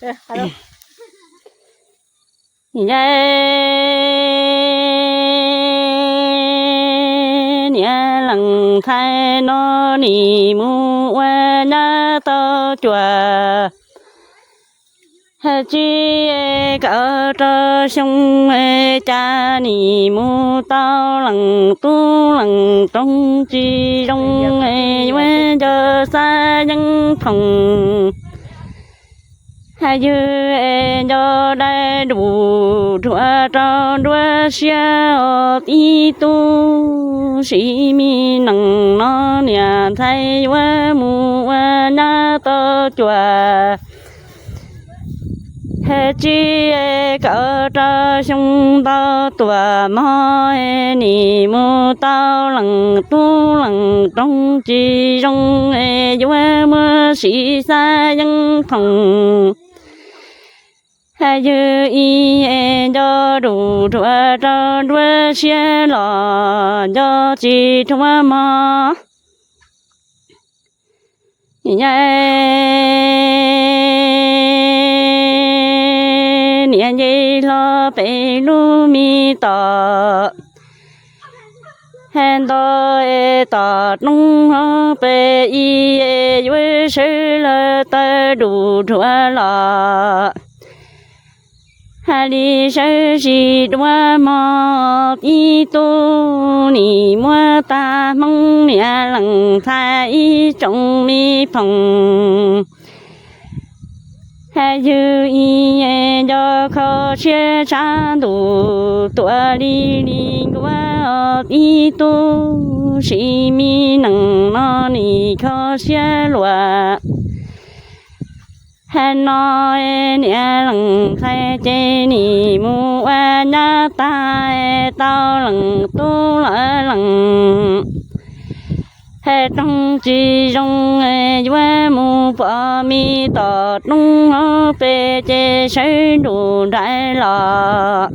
Niam leej ntxhais no nim mus ua nyab tau cuam, hais tsis kaum rau xyoo, cas nim mus tau leej tub leej roog tsis zoo, yuav nco xav yeeb phoom. Hais yog es nco dai dub dhuav rau nruab siab os tib tug, sim me neej no niam ntxhais yuav mus ua nyab tau cuam, hais tsis kaum rau xyoo ntau tuam mog, nim mus tau leej tub leej roog tsis zoo, yuav muab sim xav yeeb phoom. Hais yog ib es nco dub dhuav rau nruab siab los nco tsis dhuav mog. Niam nce hlo pem lub me tom, hais nto es tom roob pem ib es yuav sawv lawm taw dub dhuav los. Hais li sawv tsis dua mog tib tug, nim muab tag hmoob niam leej ntxhais ib tsoom me phoom. Hais yog ib nco kho siab tshav ntuj tuaj li li nkuaj os tib tug, sim me neej no nim kho siab luaj. Hais no niam leej ntxhais ces nim mus ua nyab tag, tau leej tub lawm leej. Hais roog tsis zoo yuav mus pom me tom roob pem ces sawv ntuj nraim los.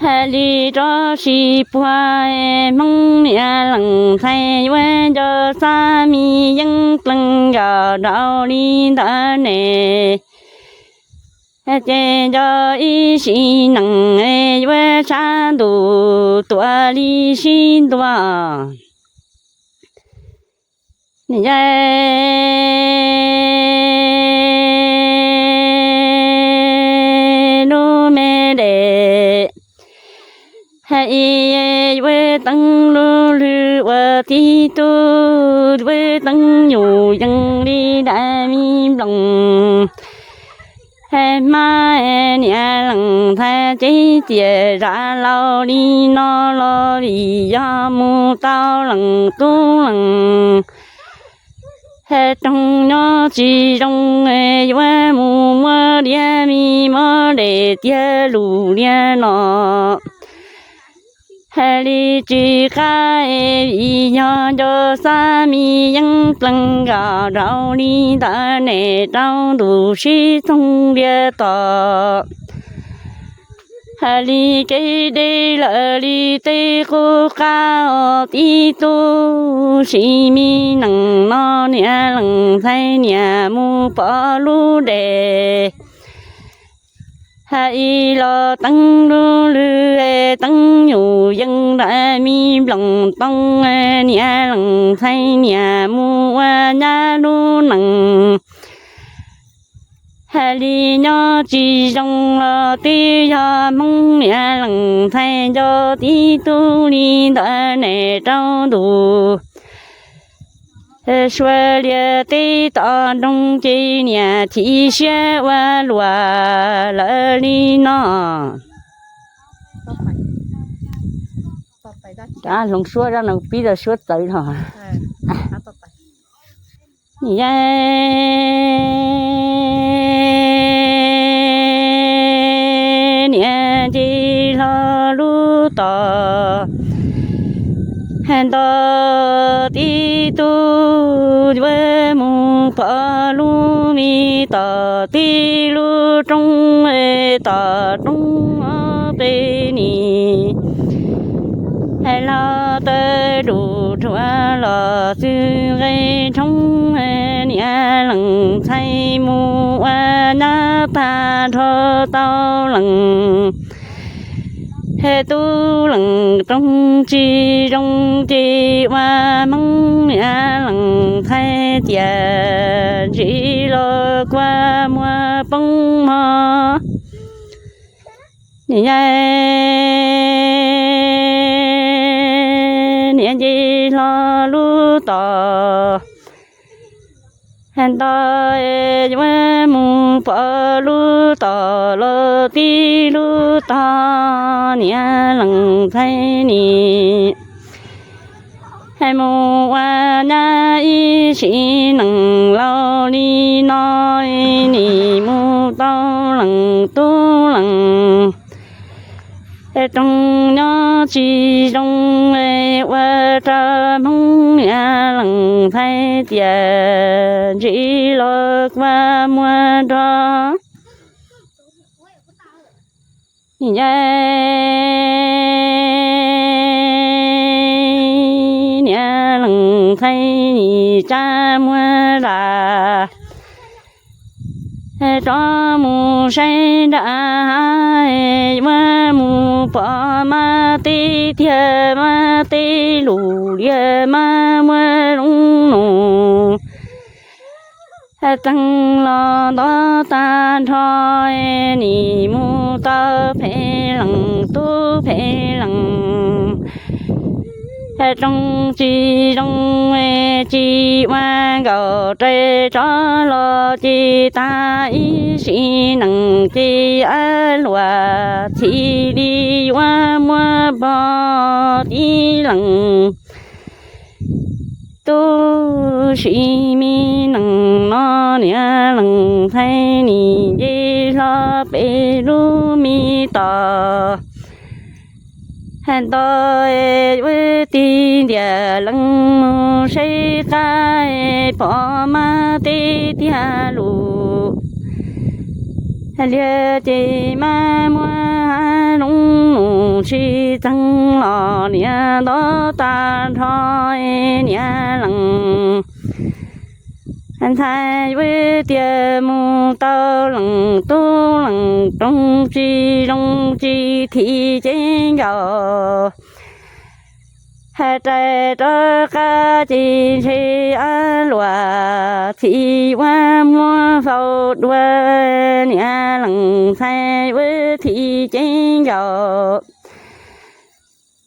Hais li rov tsis puag, hmoob niam leej ntxhais yuav nco xav me yeeb plees nkauj nraug li ntawd ne. Ces nco ib sim neej yuav tshav ntuj tuaj li sib ntua. Niam lub me dej, hais ib yuav teeb lub lwg ua tib tug, yuav teeb nyuj yees li daim me nplooj. Hais hmab niam leej ntxhais ces tiam zam laus li no los vim yog mus tau leej tub leej. Hais roog nyob tsis zoo yuav mus muab liab me mob dej tiag lus liab no. Hais li tsis qab vim yog nco xav me yeeb plees nkauj nraug li ntawd ne, rau ntuj sib txoog liab tom. Hais li kev deb lawm li tej qub qab os tib tug, sim me neej no niam leej ntxhais niam mus pom lub dej. Hais ib los teeb lub lwg, teeb nyuj yees nraim me nplooj tooj, niam leej ntxhais niam mus ua nyab lub neej. Hais li nyob tsis zoo los twb yog hmoob niam leej ntxhais nco tib tug li ntawd ne, rau ntuj sua lias teb tom nroog ces niam chim siab ua luaj lawm li no. Hloov suab zaj no pib tau suab txawv no. Niam nce hlo lub tod, hais nto tib tug yuav mus pom lub me tom tib lub roob, tom roob pem nim. Hais los tawg dum rhuav los xwb nqe rhoob, niam leej ntxhais mus ua nyab tag nrho tau leej. Tub leej roog tsis zoo ces ua hmoob, niam leej ntxhais tias ntsis los kua muag poob mog. Niam, niam nce hlo lub tod, nto yuav mus pom lub tod los tib lub tog, niam leej ntxhais nim mus ua nyab ib sim neej laus li no, nim mus tau leej tub leej roog nyob tsis zoo, ua rau hmoob, niam leej ntxhais tias ntsis los kua muag nrog. Niam, niam leej ntxhais nim tsa muag zam rov mus saib nram hav, yuav mus pom mas teb tiag mas teb lus liag mas muaj zoo nus. Txeeg los nto tag nrho, nim mus tau phem leej tub phem leej roog tsis zoo, tsis ua nkaus rais tsov los ces tag ib sim neej ces ab luam txhij li yuav muab pog tib leej. Tub sim me neej no, niam leej ntxhais nim nce hlo pem lub me tod. Nto yuav tig ntiag leej mus saib qab, pom mas teb tiag lus liag ces mas muaj zoo nus. Tsis txeeg los niam nto tag nrho, niam leej ntxhais yuav tiag mus tau leej tub leej roog tsis zoo tsis thim cev nkaus. Hais rais rov qab ces ntshe ab luam txhij yuav muab faus dua, niam leej ntxhais yuav thim cev nkaus.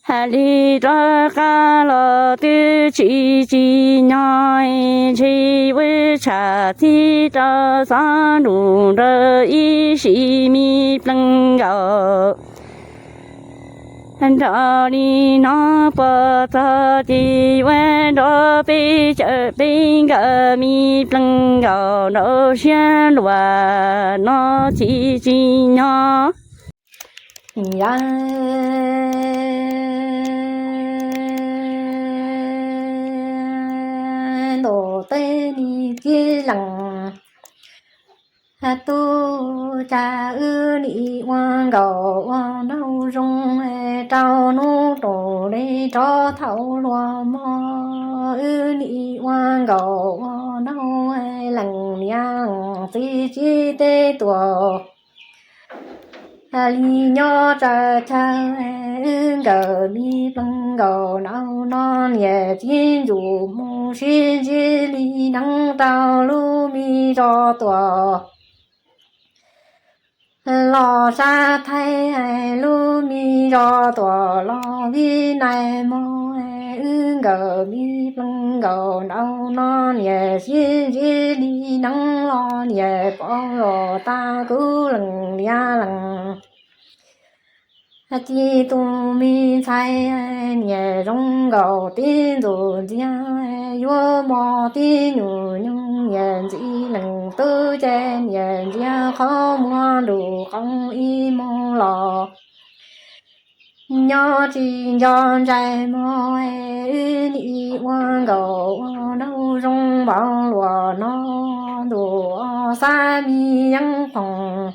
Hais li rov qab los twb tsis tsim nyog, ntshe yuav tsham txhij rau xov nrus nrog ib sim me pleeg nkaus. Nrog li no puas txog ces yuav nrog peb cawm peb nkawm me pleeg nkaus nraum siab luam no txhij tsim nyog. Yam ntuj teb li tib leeg, tub cas wb nim ua nkaus ua nraug zoo, rau hnub rau li rov thaum hluas mog, wb nim ua nkaus ua nraug leej niam leej txiv tsis teb tuam. Li nyob tsawg chaw, wb nkawm me pleeg nkaus nraum no, niam txiv ntsum mus sib ntsib li neeb rau lub me zos tuam. Los sab Thaib lub me zos tuam los vib nais mog, wb nkawm me pleeg nkaus nraum no, niam sib ntsib li neeb los niam pom los tag kuv leej niam leej txiv tus me ntxhais, niam zoo nkaus tib ntxuj ntxiag, yuav mos tib nyuag nyoog, niam ntxim leej tub ces niam ntxiag qhov muag nrus qoob ib moog los nyob tsis nco ntsais mog, wb nim ua nkaus ua nraug zoo npaum luam no, ntuj xab me yeeb phoom.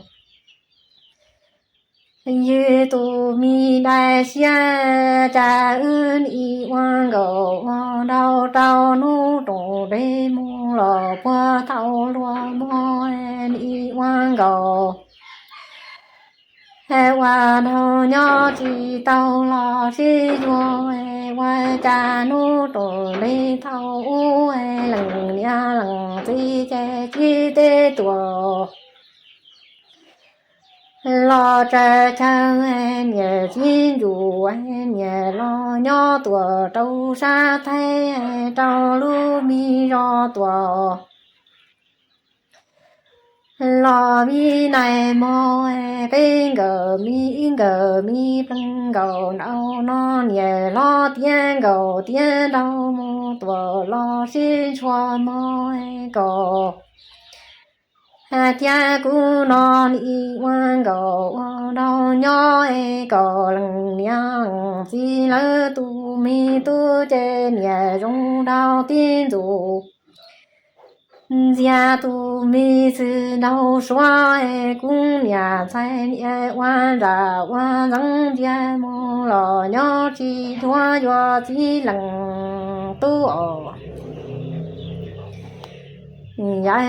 Yus tus me dais siab, cas wb nim ua nkaus ua nraug rau hnub roos dej mus los puag thaum hluas hmo nim ua nkaus ua nraug nyob tsis tau los sib yuav, ua cas hnub roos dej thaum ub lees niam lees txiv ces tsis teb tuam los tsaws chaw, niam txiv ntsuj niam los nyob tuam rau sab thaib rau lub me zos tuam. Los vib nais mog, peb nkawm me ib nkawm me plees nkaus nraum no, niam hlob tiab nkaus tiab nraug mus tuam los sib ntshua mog, kom thiab kuv no nim ua nkaus ua nraug nyob, kom lees niam lees txiv lawv tus me tub ces niam zoo nraug tib ntxuav. Ntxias tus me xwm nraug suav, kuv niam ntxhais niam ua nram ua ntxeev ntsia mus los nyob tsis dhuav yuav txiv lees tub os. Yam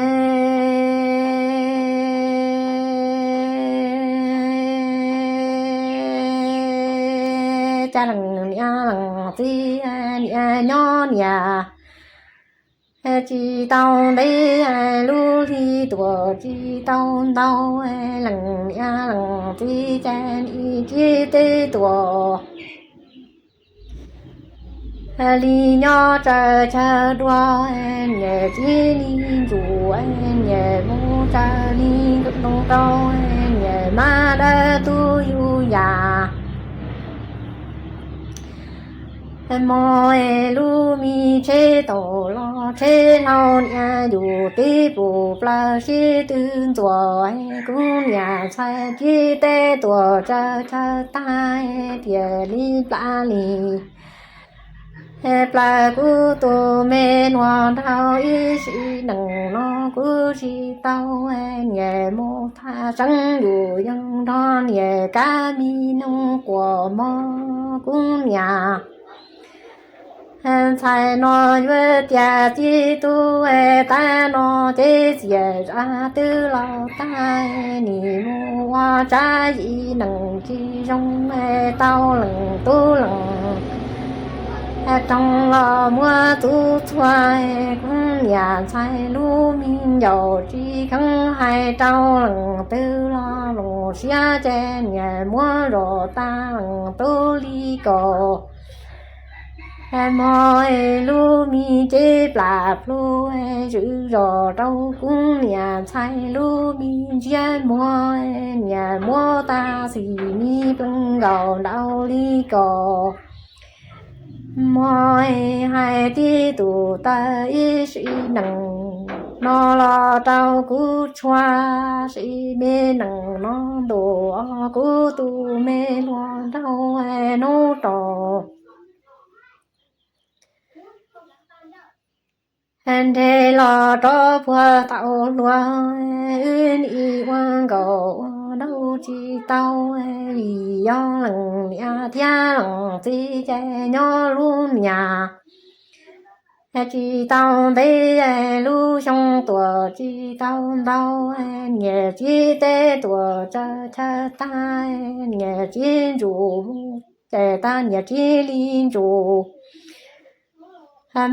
cas lees niam lees txiv niam nyob niam tsis tau ntev, lub hli tuam tsis tau ntau, lees niam lees txiv cas nim tsis teb tuam li nyob tsaws chaw dua, niam txiv li ntsuj niam mus tsaws li ntoo rau, niam mab dawb tug yug yam mog, lub me tsheb taum los tsheb hlau niam yus tib pus plaws sib tw ntxuav, kuv niam ntxhais tsis teb tuam tsaws chaw tag, tiam li plas li plaws kuv tus me hluas nraug ib sim neej no kuv tsis tau, niam mus thaj seeb yus yeej nrog niam kab me noog quas mog, kuv niam ntxhais no yuav tias txiv tub tab no ces txias zaj twb los tag, nim mus ua tsab ib neej tsis zoo, tau lees tub lees roog los muab txub txhua, kuv niam ntxhais lub me ncaus tsis kheev hais rau lees twg los loos siab ces niam muab zom tag lees tub li kaus mog, lub me cev plam plhu zwm zos rau kuv niam ntxhais lub me ntsiab muag, niam muab tag xim me plees nkaus nraum li kaus mog, hais tib tus taw ib sim neej no los rau kuv tshua, sim me neej no ntuas kuv tus me hluas nraug hnub rau nrhe los rov puag thaum hluas, wb nim ua nkaus ua nraug tsis tau, vim yog lees niam thiab lees txiv ces nyob lub niam tsis tau ntev, lub xyoo tuam tsis tau ntau, niam txiv teb tuam tsaws chaw tag, niam txiv ntsuj mus ces tag niam txiv li ntsuj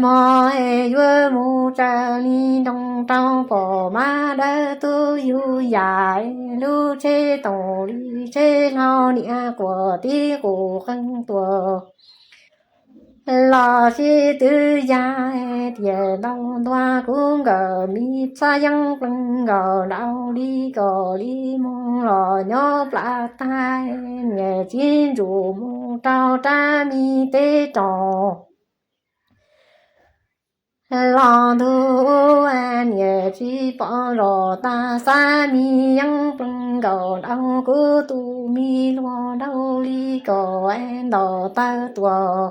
mog, yuav mus tsaws li ntoo rau pom mab dawb tub yug yam, lub tsheb toom li tsheb hlau niam quas tib qus qeej tuam los sib tw yam, tiam ntau ntua kuv nkawm me txhab yeeb plees nkaus nraum li kaus li mus los nyob plas tag, niam txiv ntsuj mus rau rab me teb rau los ntuj, niam tsis pom zos tag, xab me yeeb plees nkaus nraum kuv tus me hluas nraug li kaus ntaus taw tuam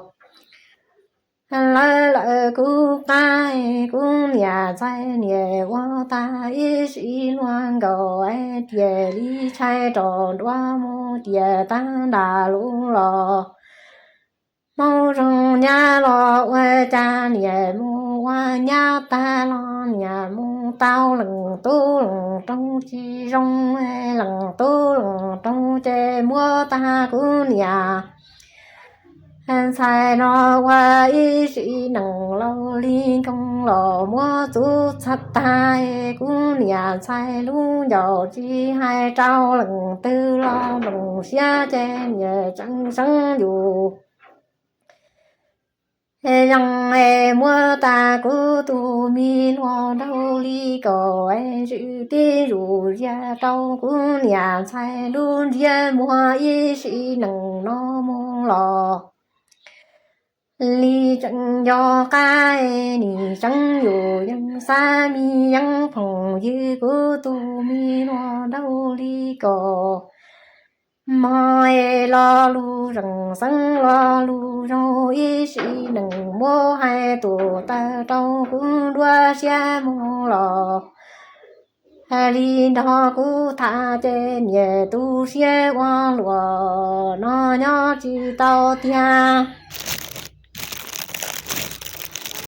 Lawv lawm kuv qab, kuv niam ntxhais niam ua tag ib sim luag nkaus, tiam li tshais rau nruab mus tias tag nram lub los. Hmoob zoo nyab los ua cas niam mus ua nyab tag los niam mus tau leej tub leej roog tsis zoo, leej tub leej roog ces muab tag kuv niam ntxhais no ua ib sim neej laus li nkoos los muab txuv txhaj tag, kuv niam ntxhais lub ncauj tsis hais rau leej twg los nplooj siab ces niam tseem seev yus yeej muab tag kuv tus me hluas nraug li kaum, zwm tib zus ziag rau kuv niam ntxhais lub ntsiab muag ib sim neej no mus los. Li tseem nco qab, nim tseem yus yeej xav me yeeb phooj ywg kuv tus me hluas nraug li kaum. Hmo es lo lus zeem xeeb lo lus zoo ib sim neej muab hais tus taw rau kuv nruab siab mus los. Hais li nrog kuv tham ces niam tu siab ua luaj no nyob tsis tau tiag.